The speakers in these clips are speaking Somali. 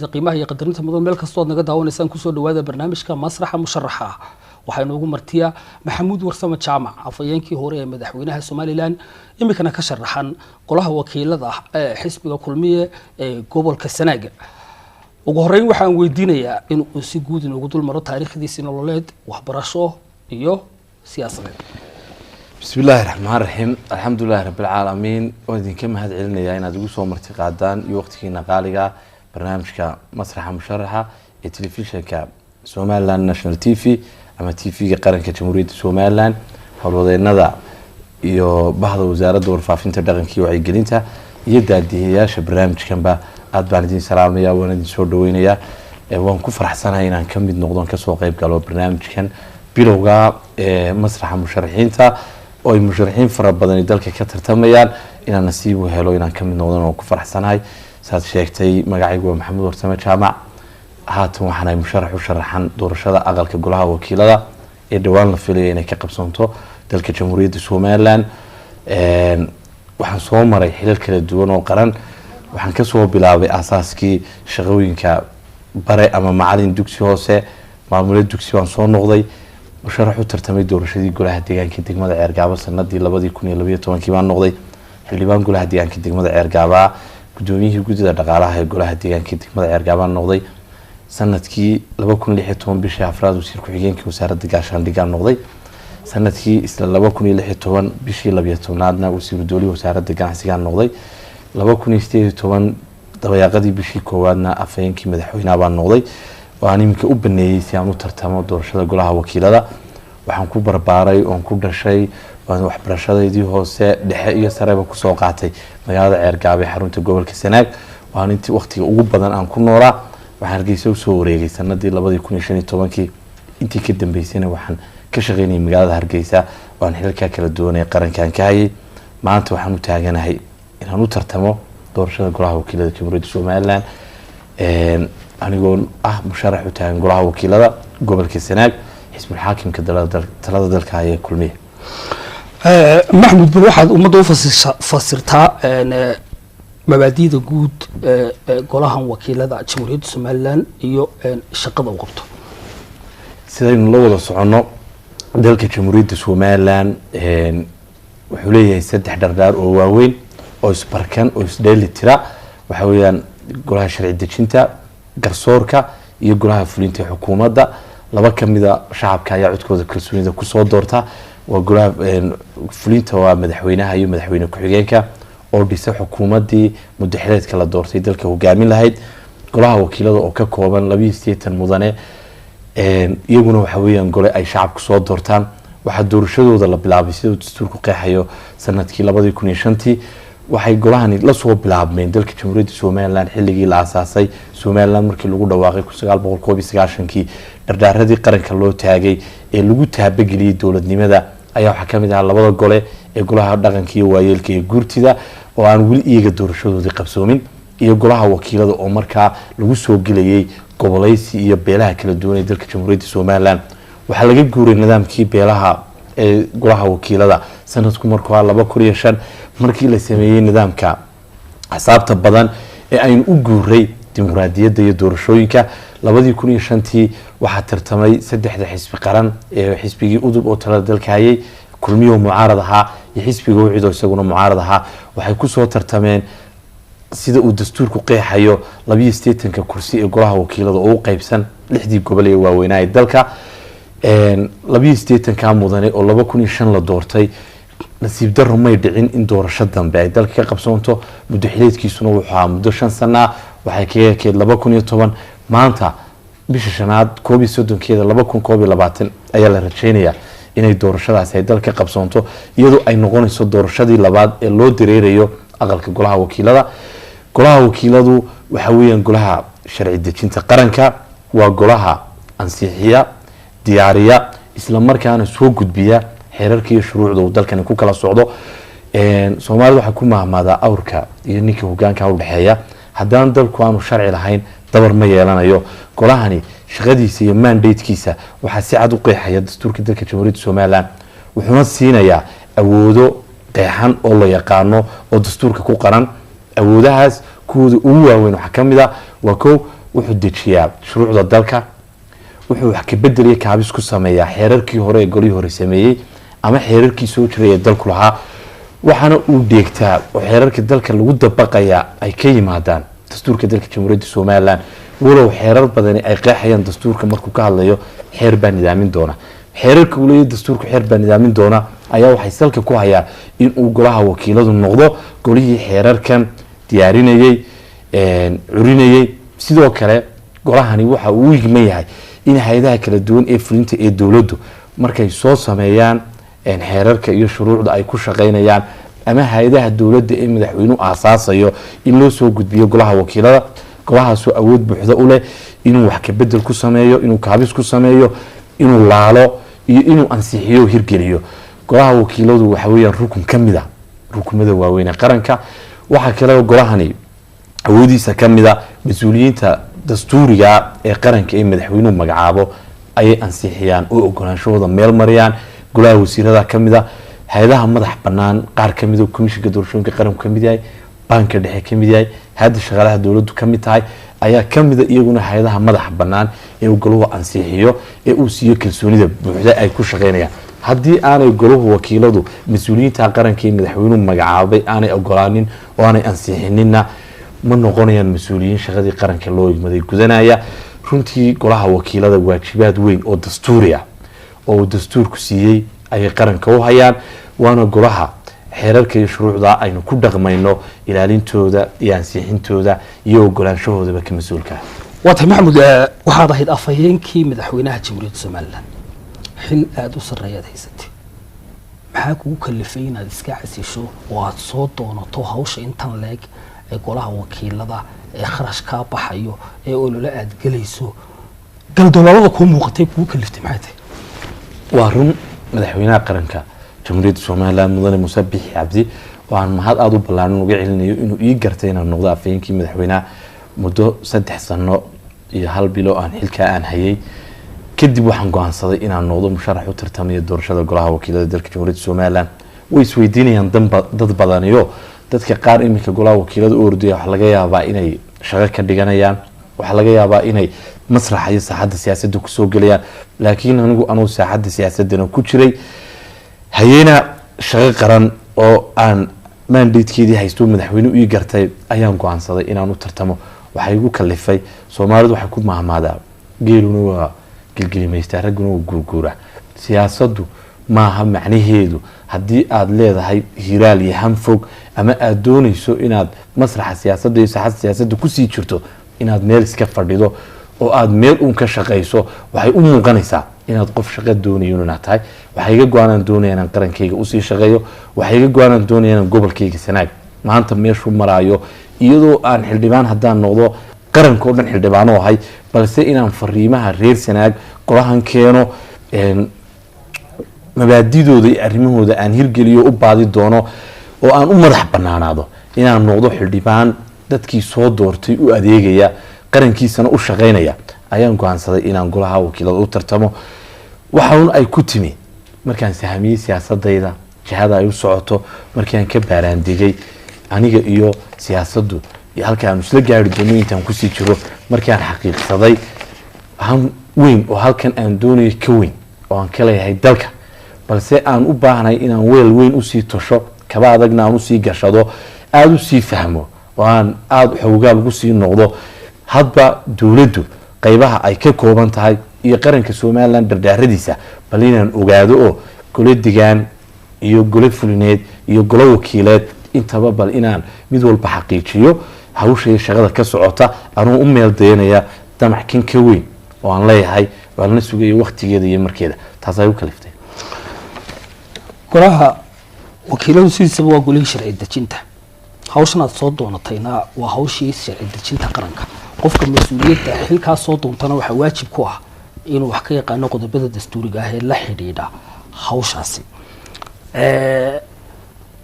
Qiimaha iyo qadarinta mudan, meel kastoo ad naga daawanaysaan, kusoo dhawaada barnaamijka Masraxa Musharaxa. Waxaa inoogu martiya Maxamuud Warsame Jaamac, afhayeenkii hore ee madaxweynaha Somalilan, iminkana ka sharaxan golaha wakiilada ee xisbiga Kulmiye ee gobolka Sanaaga. Ugu horeyn waxaan weydiinayaa in uu si guud inoogu dul maro taariikhdiisii nololeed, waxbarasho iyo siyaasadeed. Bismi illaahi raxmaan raxiim, alxamdulilahi rabbilcaalamiin. Waan idinka mahad celinayaa inaad igu soo marti qaadaan iyo waqtigiina qaaliga barnaamijka Masraxa Musharaxa ee telefishinka Somaliland National TV ama TV-ga qaranka Jamhuuriyadda Somaliland. Howlwadeenada iyo bahda wasaaradda warfaafinta, dhaqanka iyo wacyigelinta iyo daadihiyayaasha barnaamijkanba aada baan idin salaamaya, waan idin soo dhaweynayaa. Waan ku faraxsanahay inaan ka mid noqdon, kasoo qeyb galo barnaamijkan bilowga ee Masraxa Musharaxiinta oo ay musharaxiin fara badani dalka ka tartamayaan. Inaan nasiib u helo inaan ka mid noqdon waan ku faraxsanahay. Saad sheegtay, magacaygu waa Maxamuud Warsame Jaamac. Haatan waxaan ahay musharax u sharaxan doorashada aqalka golaha wakiilada ee dhowaan la filaya inay ka qabsoonto dalka Jamhuuriyadda Somaliland. Waxaan soo maray xilal kala duwan oo qaran. Waxaan kasoo bilaabay aasaaskii shaqooyinka bare ama macalin dugsi hoose, maamule dugsi baan soo noqday. Musharax u tartamay doorashadii golaha deegaanka degmada Ceergaabo sanadii 2012-kii baan noqday xildhibaan golaha deegaanka degmada Ceergaaba. Gudoomiyihii guddida dhaqaalaha ee golaha deegaanka degmada Ceergaabaan noqday. Sanadkii 2016 bishii afraad wasiir ku-xigeenkii wasaaradda gaashaandhigaan noqday. Sanadkii isla 2016 bishii 12aadna wasiiru dowlihii wasaaradda ganacsigaan noqday. 2018 dabayaaqadii bishii koowaadna afhayeenkii madaxweynaha baan noqday, oo aan iminka u baneeyey si aan u tartamo doorashada golaha wakiilada. Waxaan ku barbaaray oon ku dhashay, waan waxbarashadeydii hoose, dhexe iyo sareba kusoo qaatay magaalada Ceergaaba ee xarunta gobolka Sanaag. Waan intii waqtiga ugu badan aan ku noolaa. Waxaan Hargeysa usoo wareegay sanadii 2015-kii. Intii ka dambeysayna waxaan ka shaqeynayay magaalada Hargeysa, waan xilalkaa kala duwan ee qarankaan ka hayay. Maanta waxaan u taaganahay inaan u tartamo doorashada golaha wakiilada Jamhuuriyadda Somaliland, anigoo ah musharax u taagan golaha wakiilada gobolka Sanaag, xisbul xaakimka talada dalka haya Kulmiye. Maxmud, bal waxaad ummadda u fasirtaa mabaadiida guud ee golahan wakiilada Jamhuuriyadda Somaliland iyo shaqada uu qabto. Sidaynu la wada soconno, dalka Jamhuuriyadda Somaliland wuxuu leeyahay saddex dhardhaar oo waaweyn oo isbarkan oo isdheeli tira. Waxa weeyaan golaha sharci dejinta, garsoorka iyo golaha fulinta ee xukuumadda. Laba kamida shacabka ayaa codkooda kalsoonida kusoo doorta. Waa golaha fulinta, waa madaxweynaha iyo madaxweyne ku-xigeenka oo dhisa xukuumaddii muddo xileedka la doortay dalka hogaamin lahayd. Golaha wakiilada oo ka kooban 82 mudane, iyaguna waxa weeyaan gole ay shacabku soo doortaan. Waxaa doorashadooda la bilaabay, sida uu dastuurku qeexayo, sanadkii 2005-tii. Waxay golahani lasoo bilaabmeen dalka Jamhuuriyadda Somaliland xilligii la aasaasay Somaliland, markii lagu dhawaaqay 1991-kii. Dhardhaaradii qaranka loo taagay ee lagu taabageliyey dowladnimada ayaa waxaa kamid ahaa labada gole ee golaha dhaqanka iyo waayeelka ee guurtida, oo aan weli iyaga doorashadoodii qabsoomin, iyo golaha wakiilada oo markaa lagu soo gelayay goboleysi iyo beelaha kala duwan ee dalka Jamhuuriyadda Somaliland. Waxaa laga guuray nidaamkii beelaha ee golaha wakiilada sanadku markuu ahaa 2005, markii la sameeyey nidaamka axsaabta badan ee aynu u guuray dimuqraadiyadda iyo doorashooyinka. 2005-tii waxaa tartamay saddexda xisbi qaran ee xisbigii UDUB oo talada dalka hayay, Kulmiyo mucaarad ahaa iyo xisbiga UCID oo isaguna mucaarad ahaa. Waxay kusoo tartameen, sida uu dastuurku qeexayo, 82-ka kursi ee golaha wakiilada oo u qeybsan lixdii gobol ee waaweynaa ee dalka. 82-ka mudane oo 2005 la doortay, nasiib daro may dhicin in doorasho dambe ay dalka ka qabsoonto. Muddo xileedkiisuna wuxuu ahaa muddo 5 sanaa, waxay kaga ekeyd 2010. Maanta bisha shanaad 31-keeda 2021 ayaa la rajeynayaa inay doorashadaasi ay dalka qabsoonto, iyadoo ay noqonayso doorashadii labaad ee loo dareerayo aqalka golaha wakiilada. Golaha wakiiladu waxa weeyaan golaha sharci dejinta qaranka. Waa golaha ansixiya, diyaariya, isla markaana soo gudbiya xeerarka iyo shuruucda uu dalkani ku kala socdo. Soomaalida waxaa ku mahmaadaa awrka iyo ninka hogaanka udhexeeya. Haddaan dalku aanu sharci lahayn, dabar ma yeelanayo. Golahani shaqadiisa iyo mandatekiisa waxaa si cad u qeexaya dastuurka dalka Jamhuuriyadda Somaliland, wuxuuna siinayaa awoodo qeexan oo la yaqaano oo dastuurka ku qaran. Awoodahaas kuwooda ugu waaweyn waxaa ka mid a waa kow Wuxuu dejiyaa shuruucda dalka, wuxuu wax ka bedeliya, kaabis ku sameeyaa xeerarkii hore ee golihii hore sameeyey ama xeerarkii soo jiray ee dalku lahaa, waxaana uu dheegtaa oo xeerarka dalka lagu dabaqayaa ay ka yimaadaan dastuurka dalka Jamhuuriyadda Somalilan. Walow xeerar badani ay qeexayaan dastuurka markuu ka hadlayo xeer baa nidaamin doona, xeerarka uu leeyahay dastuurku xeer baa nidaamin doona ayaa waxay salka ku hayaan in uu golaha wakiiladu noqdo golihii xeerarkan diyaarinayey, curinayey. Sidoo kale golahani waxa uu u yigman yahay in hay-adaha kala duwan ee fulinta ee dowladdu markay soo sameeyaan xeerarka iyo shuruucda ay ku shaqeynayaan ama hay-adaha dowladda ee madaxweynuhu aasaasayo in loo soo gudbiyo golaha wakiilada, golahaasoo awood buuxda u leh inuu wax ka bedel ku sameeyo, inuu kaabis ku sameeyo, inuu laalo iyo inuu ansixiyo, hirgeliyo. Golaha wakiiladu waxa weeyaan rukun ka mid a rukumada waaweyn ee qaranka. Waxaa kale golahani awoodiisa ka mid a mas-uuliyiinta dastuuriga ee qaranka ee madaxweynuhu magacaabo ayay ansixiyaan oo ogolaanshahooda meel mariyaan. Golaha wasiirada ka mid a, hay-adaha madax banaan qaar ka mid a, komishinka doorashooyinka qaranku ka mid yahay, baanka dhexe ka mid yahay, hay-adda shaqaalaha dowladdu ka mid tahay ayaa ka mida iyaguna hay-adaha madaxa bannaan ee uu golahu ansixiyo ee uu siiyo kalsoonida buuxda ay ku shaqeynayaan. Haddii aanay golahu wakiiladu mas-uuliyiinta qaranka ee madaxweynuhu magacaabay aanay ogolaanin oo aanay ansixininna, ma noqonayaan mas-uuliyiin shaqadii qaranka loo igmaday gudanaya. Runtii golaha wakiilada waajibaad weyn oo dastuuri ah oo uu dastuurku siiyey ayay qaranka u hayaan, waana golaha xeerarka iyo shuruucda aynu ku dhaqmayno ilaalintooda iyo ansixintooda iyo ogolaanshahoodaba ka mas-uulka ah. Waa tahay Maxamuud, waxaad ahayd afhayeenkii madaxweynaha Jamhuuriyadda Somalilan, xil aada u sarreeyaad haysatay. Maxaa kugu kalifay inaad iska casisho oo aada soo doonato hawsha intan leeg ee golaha wakiilada ee kharash kaa baxayo ee olole aada gelayso? Galdolaalada kuu muuqatay kugu kaliftay maxay tahay? Waa run, madaxweynaha qaranka Jamhuuriyadda Somalilan mudane Muuse Bixi Cabdi oo aan mahad aada u ballaaran uga celinayo inuu ii gartay inaan noqdo afhayeenkii madaxweynaha, muddo 3 sano iyo 1 bilo aan xilkaa aan hayay kadib waxaan go-aansaday inaan noqdo musharax u tartamaya doorashada golaha wakiilada dalka Jamhuuriyadda Somalilan. Way isweydiinayaan danba dad badaniyo, dadka qaar iminka golaha wakiilada u ordaya waxaa laga yaabaa inay shaqo ka dhiganayaan, waxaa laga yaabaa inay masraxa iyo saaxadda siyaasadda kusoo gelayaan, laakiin anigu anuu saaxadda siyaasadana ku jiray hayena shaqo qaran oo aan mandatekeedii haysto madaxweyne ii gartay ayaan go-aansaday inaan u tartamo. Waxay igu kalifay, Soomaalidu waxay ku mahmaadaa geeluna waa gilgilimaystaa, ragguna waa guurguura. Siyaasaddu maaha macnaheedu haddii aada leedahay hiraal iyo hanfog ama aada doonayso inaad masraxa siyaasadda iyo saaxadda siyaasadda kusii jirto inaad meel iska fadhido oo aada meel uun ka shaqayso. Waxay u muuqanaysaa inaad qof shaqo doonayo inaad tahay. Waxay iga go-aanaan doonaya inaan qarankayga usii shaqeeyo, waxay iga go-aanaan doonaya inaan gobolkayga Sanaag maanta meeshuu maraayo, iyadoo aan xildhibaan haddaan noqdo qaranka oo dhan xildhibaano ahay, balse inaan fariimaha reer Sanaag golahan keeno, mabaadidooda iyo arrimahooda aan hirgeliyo, u baadi doono oo aan u madax banaanaado, inaan noqdo xildhibaan dadkii soo doortay u adeegaya, qarankiisana u shaqeynaya ayaan go-aansaday inaan golaha wakiilada u tartamo. Waxaun ay ku timi markaan sahamiyey siyaasadayda jihada ay u socoto, markaan ka baaraandegay aniga iyo siyaasaddu iyo halka aanu isla gaari doono intaan kusii jiro, markaan xaqiiqsaday han weyn oo halkan aan doonayo ka weyn oo aan ka leeyahay dalka, balse aan u baahnahay inaan weel weyn usii tosho, kaba adagna aan usii gashado, aada usii fahmo oo aan aada xoogaal ugu sii noqdo hadba dowladdu qaybaha ay ka kooban tahay iyo qaranka Somalilan dhardhaaradiisa, bal inaan ogaado oo gole degaan iyo gole fulineed iyo golo wakiileed intaba bal inaan mid walba xaqiijiyo hawshay shaqada ka socota, anuu u meel dayanaya damac kan ka weyn oo aan leeyahay waan la sugayo waktigeeda iyo markeeda. Taas ay u kaliftay. Golaha wakiiladu sidiisaba waa golihii sharci dejinta. Hawshan aad soo doonatayna waa hawshii sharci dejinta qaranka. Qofka mas-uuliyadda xilkaa soo doontana waxaa waajib ku ah inuu wax ka yaqaano qodobada dastuuriga ah ee la xidhiidha hawshaasi.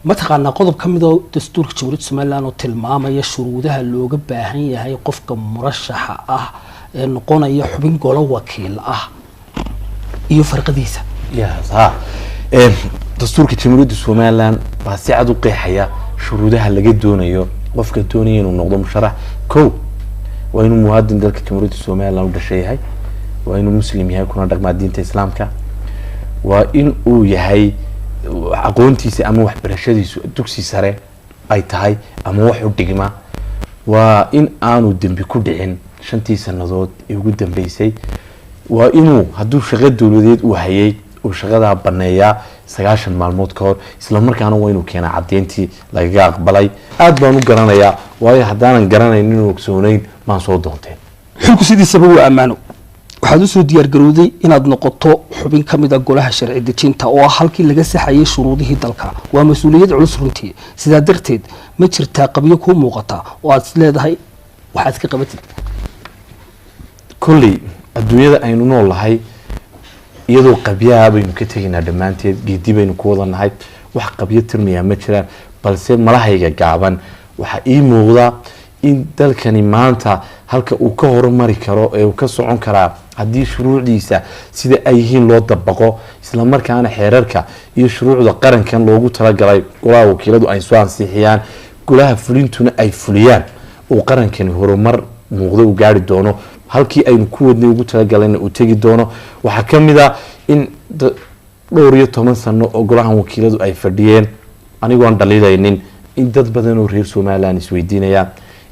Mataqaanaa qodob ka mid oo dastuurka Jamhuuriyadda Somalilan oo tilmaamaya shuruudaha looga baahan yahay qofka murashaxa ah ee noqonaya xubin golo wakiil ah iyo farqadiisa? Yes, ha. Dastuurka Jamhuuriyadda Somalilan baa si cad u qeexaya shuruudaha laga doonayo qofka doonaya inuu noqdo musharax. Kow, Waa inuu muwaadin dalka Jamhuuriyadda Somaliland u dhashay yahay, waa inuu muslim yahay kuna dhaqmaa diinta islaamka, waa in uu yahay aqoontiisa ama waxbarashadiisu dugsi sare ay tahay ama wax u dhigma, waa in aanu dembi ku dhicin 5tii sanadood ee ugu dambeysay, waa inuu hadduu shaqo dowladeed uu hayay uu shaqadaa baneeyaa 90 maalmood ka hor, isla markaana waa inuu keenaa caddeyntii lagaga aqbalay. Aad baan u garanayaa, waayo haddaanan garanayn inuu ogsoonayn maan soo doonteen. Xilku sidiisaba waa ammaano. Waxaad usoo diyaargarowday inaad noqoto xubin ka mid a golaha sharci dejinta oo ah halkii laga saxayay shuruudihii dalka. Waa mas-uuliyad culus runtii. Sidaa darteed ma jirtaa qabyo kuu muuqata oo aad is leedahay waxaad ka qabatid? Kolley adduunyada aynu nool nahay iyadoo qabyaha baynu ka tegaynaa dhammaanteed, geedi baynu ku wada nahay, wax qabyo tirmayaa ma jiraan. Balse malahayga gaaban waxaa ii muuqda in dalkani maanta halka uu ka horumari karo ee uu ka socon karaa haddii shuruucdiisa sida ay yihiin loo dabaqo, isla markaana xeerarka iyo shuruucda qarankan loogu talagalay golaha wakiiladu ay soo ansixiyaan, golaha fulintuna ay fuliyaan, uu qarankani horumar muuqdo uu gaari doono, halkii aynu ku wadnay ugu talagalayna uu tegi doono. Waxaa ka mid ah in dhowr iyo toban sano oo golahan wakiiladu ay fadhiyeen, anigoon dhaliilaynin, in dad badan oo reer Somaliland isweydiinayaan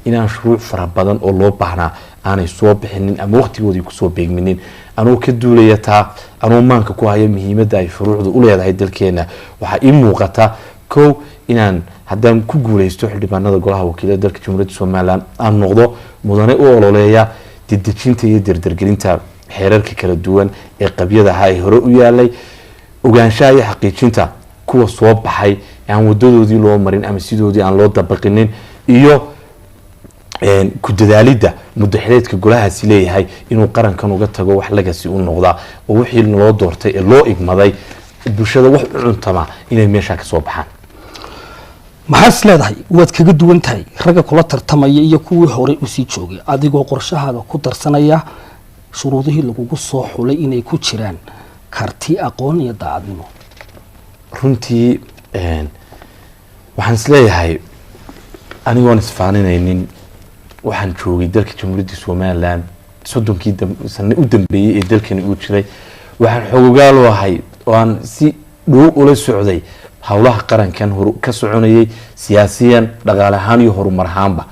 inaan shuruuc fara badan oo loo baahnaa aanay soo bixinin ama waqtigoodii kusoo beegminin. Anuu ka duulaya taa, anuu maanka ku haya muhiimadda ay shuruucdu u leedahay dalkeena, waxaa ii muuqata kow inaan haddaan ku guuleysto xildhibaanada golaha wakiilada dalka Jamhuuriyadda Somaliland aan noqdo mudane u ololeeya dedejinta iyo dardargelinta xeerarka kala duwan ee qabyadaha ee hore u yaalay, ogaanshaha iyo xaqiijinta kuwa soo baxay aan wadadoodii loo marin ama sidoodii aan loo dabaqinin, iyo ku dadaalidda muddaxileedka golahaasi leeyahay inuu qarankan uga tago wax lagasi u noqdaa oo wixii loo doortay ee loo igmaday bulshada wax u cuntama inay meeshaa kasoo baxaan. Maxaad is leedahay waad kaga duwan tahay ragga kula tartamaya iyo kuwii horey usii joogay, adigoo qorshahaaga ku darsanaya shuruudihii lagugu soo xulay inay ku jiraan karti, aqoon iyo daacadnimo? Runtii waxaan isleeyahay anigoon isfaaninaynin, waxaan joogay dalka Jamhuuriyadda Somaliland 30kii sano u dambeeyey ee dalkani uu jiray. Waxaan xogogaal u ahay oo aan si dhow ula socday howlaha qarankan hor ka soconayay siyaasiyan, dhaqaale ahaan iyo horumar ahaanba.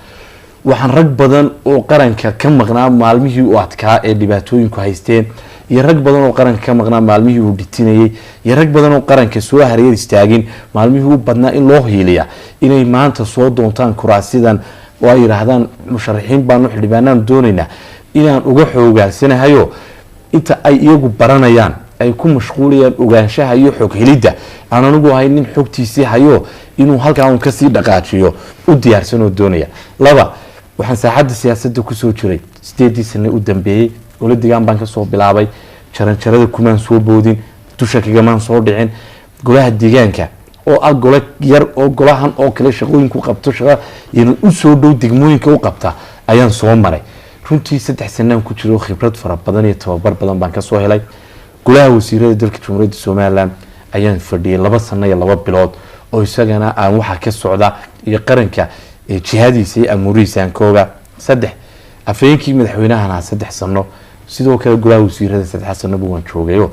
Waxaan rag badan oo qaranka ka maqnaa maalmihii uu adkaa ee dhibaatooyinku haysteen, iyo rag badan oo qaranka ka maqnaa maalmihii uu dhitinayay, iyo rag badan oo qaranka soo hareer istaagin maalmihii u badnaa in loo hiiliya, inay maanta soo doontaan kuraasidan oo ay yidhaahdaan musharaxiin baanu xildhibaanaan doonaynaa, inaan uga xoogaalsanahayo inta ay iyagu baranayaan ay ku mashquulayaan ogaanshaha iyo xog helidda, aan anigu ahay nin xogtiisii hayo inuu halkaa un kasii dhaqaajiyo u diyaarsanoo doonaya. Laba, waxaan saaxadda siyaasadda kusoo jiray 8dii sane u dambeeyey. Golo degaan baan kasoo bilaabay, jaranjarada kumaan soo boodin, dusha kagamaan soo dhicin. Golaha deegaanka oo ah golo yar oo golahan oo kale shaqooyinku qabto, shaqa u soo dhow degmooyinka u qabta ayaan soo maray. Runtii 3 sanaan ku jiro, khibrad fara badan iyo tababar badan baan kasoo helay. Golaha wasiirada dalka Jamhuuriyadda Somaliland ayaan fadhiyay 2 sano iyo 2 bilood oo isagana aan waxa ka socda iyo qaranka jihadiisa iyo amuurihiisa aan ka ogaa. 3, afhayeenkii madaxweynahana 3 sano, sidoo kale golaha wasiirada 3 sanoba waan joogayo,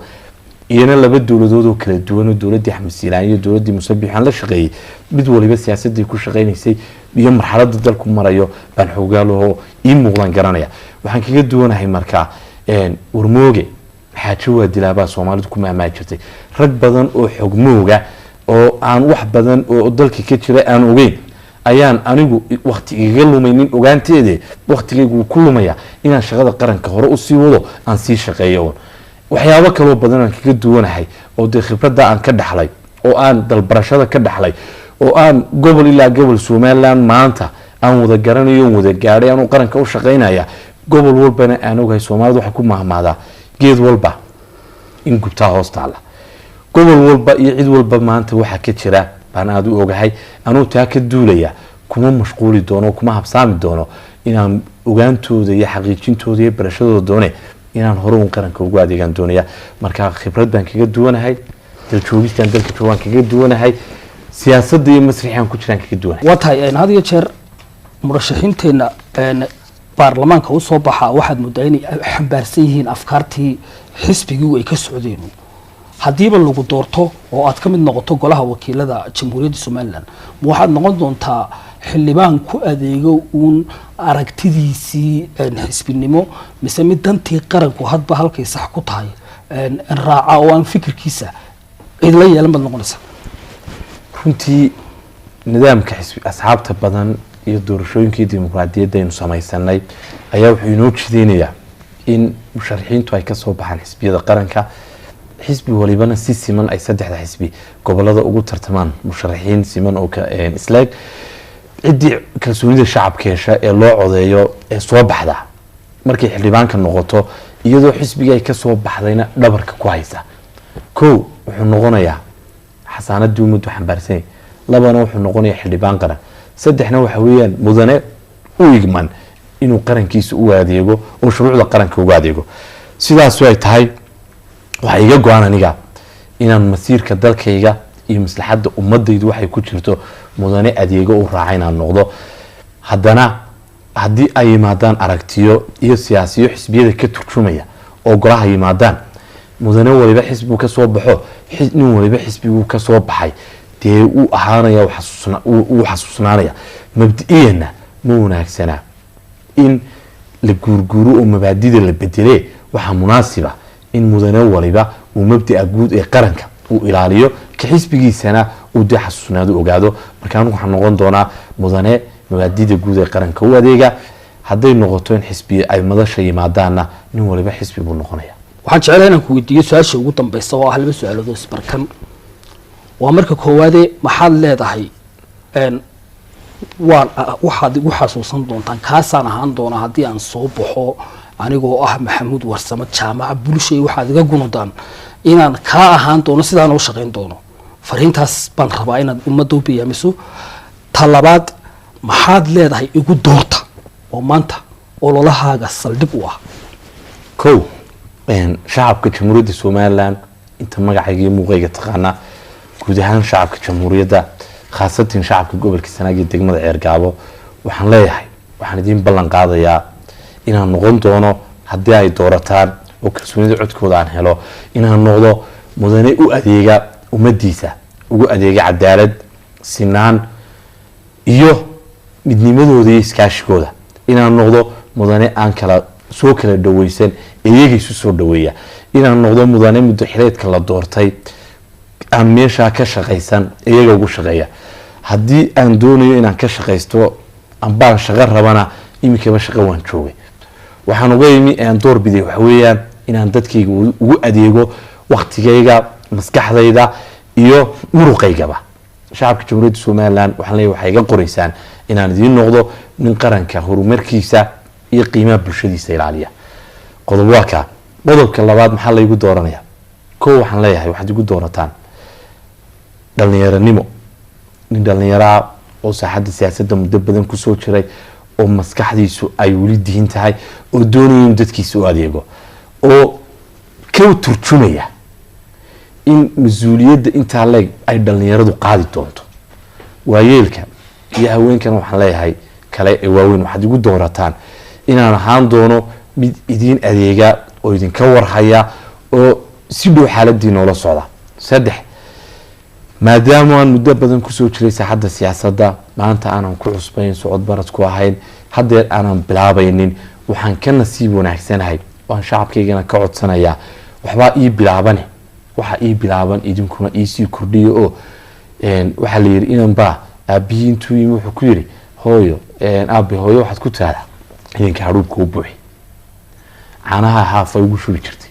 iyana laba dowladood oo kala duwan oo dowladdii Axmed Siilaan iyo dowladdii Musabix aan la shaqeeyey, mid waliba siyaasadii ku shaqeynaysay iyo marxaladda dalku marayo baan xoogaalahoo ii muuqdaan garanaya. Waxaan kaga duwanahay markaa warmooge xaajo waa dilaabaa Soomaalidu ku mahmaahi jirtay. Rag badan oo xogmooga oo aan wax badan oo dalka ka jira aan ogeyn ayaan anigu waqti igaga lumaynin ogaanteede, waqtigaygu ku lumaya inaan shaqada qaranka hore usii wado, aan sii shaqeeyo. Un waxyaabo kaloo badan aan kaga duwanahay oo dee khibradda aan ka dhaxlay oo aan dalbarashada ka dhaxlay oo aan gobol ilaa gobol Somaliland maanta aan wada garanayo on wada gaadhay anuu qaranka u shaqeynaya, gobol walbana aan ogahay. Soomaalida waxay ku mahmaadaa geed walba in gubtaa hoos taalla. Gobol walba iyo cid walba maanta waxaa ka jira baan aada u ogahay. Anuu taa ka duulaya kuma mashquuli doono, kuma habsaami doono inaan ogaantooda iyo xaqiijintooda iyo barashadooda doone, inaan hore un qaranka ugu adeegaan doonaya. Marka khibrad baan kaga duwanahay, daljoogistaan dalka joogaan kaga duwanahay, siyaasadda iyo masrixaan ku jiraan kaga duwanahay. Waa tahay. Had iyo jeer murashaxiinteenna Baarlamaanka usoo baxa waxaad moodaa inay xambaarsan yihiin afkaartii xisbigii ay ka socdeen. Haddiiba lagu doorto oo aad ka mid noqoto golaha wakiilada Jamhuuriyadda Somalilan, ma waxaad noqon doontaa xildhibaan ku adeego uun aragtidiisii xisbinimo, mise mid dantii qaranku hadba halkay sax ku tahay raaca oo aan fikirkiisa cidla yeelan baad noqonaysaa? Runtii nidaamka xisbi asxaabta badan iyo doorashooyinkii dimuqraadiyadda aynu samaysanay ayaa wuxuu inoo jideynayaa in musharaxiintu ay kasoo baxaan xisbiyada qaranka, xisbi walibana si siman ay saddexda xisbi gobolada ugu tartamaan musharaxiin siman oo isleeg. Ciddii kalsoonida shacabka hesha ee loo codeeyo ee soo baxda markay xildhibaanka noqoto, iyadoo xisbiga ay kasoo baxdayna dhabarka ku haysa, kow wuxuu noqonayaa xasaanadii ummaddu xambaarsanyay, labana wuxuu noqonayaa xildhibaan qaran, saddexna waxa weeyaan mudane u igman inuu qarankiisa u adeego oo shuruucda qaranka ugu adeego. Sidaas ay tahay, waxaa iga go-an aniga inaan masiirka dalkayga iyo maslaxadda ummadaydu waxay ku jirto mudane adeego u raaca inaan noqdo. Haddana haddii ay yimaadaan aragtiyo iyo siyaasiyo xisbiyada ka turjumaya oo golaha yimaadaan, mudane waliba xisbigu ka soo baxo, nin waliba xisbiguu ka soo baxay dee wuu ahaanaya, wuu xasuusnaanaya. Mabdi-iyanna ma wanaagsanaa in la guurguuro oo mabaadida la bedelee. Waxaa munaasiba in mudane waliba uu mabdaa guud ee qaranka uu ilaaliyo, ka xisbigiisana uu dee xasuusnaado, ogaado. Marka anigu waxaan noqon doonaa mudane mabaadida guud ee qaranka u adeega. Hadday noqoto in xisbi ay madasha yimaadaanna, nin waliba xisbi buu noqonaya. Waxaan jeclahay inaan ku weydiiyo su-aasha ugu dambeysa oo ah laba su-aalood oo isbarkan. Waa marka koowaade, maxaad leedahay waan waxaad igu xasuusan doontaan, kaasaan ahaan doonaa haddii aan soo baxo anigoo ah Maxamuud Warsamo Jaamaca bulshay, waxaad iga gunudaan inaan kaa ahaan doono, sidaan u shaqayn doono? Fariintaas baan rabaa inaad ummadda u biyaamiso. Ta labaad, maxaad leedahay igu doorta oo maanta ololahaaga saldhig u ah? Kow, shacabka Jamhuuriyadda Somalilan inta magacayga iyo muuqayga taqaanaa, guud ahaan shacabka jamhuuriyadda, khaasatan shacabka gobolka Sanaag iyo degmada Ceergaabo, waxaan leeyahay waxaan idiin ballan qaadayaa inaan noqon doono, haddii ay doorataan oo kalsoonida codkooda aan helo, inaan noqdo mudane u adeega ummaddiisa, ugu adeega cadaalad, sinaan iyo midnimadooda iyo iskaashigooda, inaan noqdo mudane aan kala soo kala dhaweysan ee iyaga isu soo dhaweeya, inaan noqdo mudane muddo xileedka la doortay aan meeshaa ka shaqaysan iyaga ugu shaqeeya. Haddii aan doonayo inaan ka shaqaysto ambaan shaqo rabana, iminkaba shaqo waan joogay, waxaan uga imi aan door biday waxa weeyaan inaan dadkayga ugu adeego waktigayga, maskaxdayda iyo muruqaygaba. Shacabka Jamhuuriyadda Somalilan waxaan leeyahay waxay iga qoreysaan inaan idiin noqdo nin qaranka horumarkiisa iyo qiimaha bulshadiisa ilaaliya. Qodob waa kaa. Qodobka labaad, maxaa laygu dooranaya? Kow, waxaan leeyahay waxaad igu doorataan dhalinyaranimo, nin dhalinyaraa oo saaxadda siyaasadda muddo badan kusoo jiray oo maskaxdiisu ay weli dihin tahay oo doonaya inuu dadkiisa u adeego oo ka turjumaya in mas-uuliyadda intaa leeg ay dhalinyaradu qaadi doonto. Waayeelka iyo haweenkana waxaan leeyahay kale ee waaweyn, waxaad igu doorataan inaan ahaan doono mid idiin adeega oo idinka warhaya oo si dhow xaaladii noola socda. Saddex, maadaama aan muddo badan kusoo jiray saaxadda siyaasadda, maanta aanan ku cusbayn, socod barad ku ahayn, haddeer aanan bilaabaynin, waxaan ka nasiib wanaagsanahay waan shacabkaygana ka codsanayaa waxbaa ii bilaabane, waxaa ii bilaaban idinkuna iisii kordhiyo. Oo waxaa la yidhi inanbaa aabihii intuu yimi wuxuu ku yidhi, hooyo, aabe, hooyo waxaad ku tiraahdaa idinka hadhuubka u buuxi, caanaha haafa ugu shubi jirtay.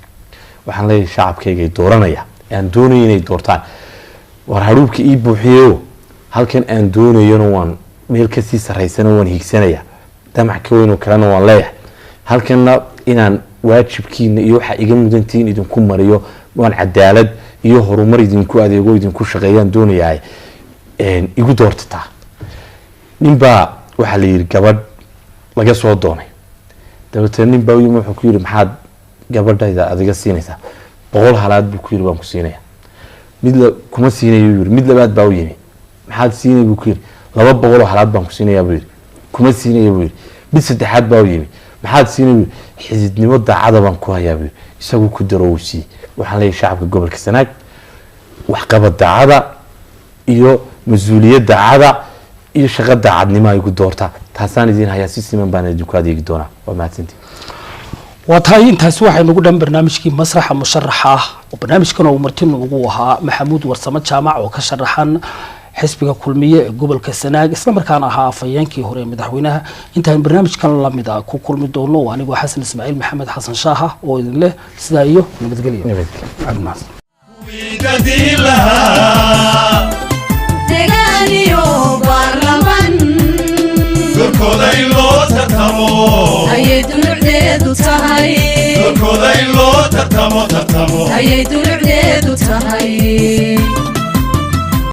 Waxaan leeyahay shacabkaygay dooranaya aan doonaya inay doortaan, war hadhuubka ii buuxiyeyo, halkan aan doonayona waan meel kasii saraysana waan higsanaya, damac ka weyn oo kalena waan leeyahay, halkanna inaan waajibkiina iyo waxaa iga mudantihiin idinku mariyo, waan cadaalad iyo horumar idinku adeego, idinku shaqeeyaan doonayaa, igu doortataa. Ninbaa waxaa la yidhi gabadh laga soo doonay, dabeetana nin baa u yimi, wuxuu ku yidhi, maxaad gabadhayda adiga siinaysaa? 100 halaad buu ku yidhi baan ku siinaya. Mid la kuma siinayo yidhi. Mid labaad baa u yimi, maxaad siinay buu ku yidhi. 200 halaad baan ku siinayaa buu yidhi. Kuma siinaya buu yidhi. Mid saddexaad baa u yimi, maxaad siinay buu yidhi. Xididnimo daacada baan ku hayaa buu yidhi. Isagu ku daro uu siiyey. Waxaan leeyahay shacabka gobolka Sanaag, waxqabad daacada iyo mas-uuliyad daacada iyo shaqo daacadnimo ay ku doortaa, taasaan idiin hayaa, si siman baan idinku adeegi doonaa. Waa mahadsantihin. Waa tahay, intaasi waxay nagu dhan barnaamijkii Masraxa Musharaxa ah, oo barnaamijkan uu marti noogu ahaa Maxamuud Warsamo Jaamac oo ka sharaxan xisbiga Kulmiye ee gobolka Sanaag, isla markaana ahaa afhayeenkii hore ee madaxweynaha. Intaan barnaamijkan lamid a ku kulmi doono, waa anigoo Xasan Ismaaciil Maxamed Xasan Shaaha oo idin leh sidaa iyo nabadgelyo. Nabadgelyo. Aad mahadsan. Dadii lahaa degaaniyo baarlaman dorkooda in loo tartamo ayay dulucdeedu tahay. Dorkooda in loo tartamo tartamo ayay dulucdeedu tahay.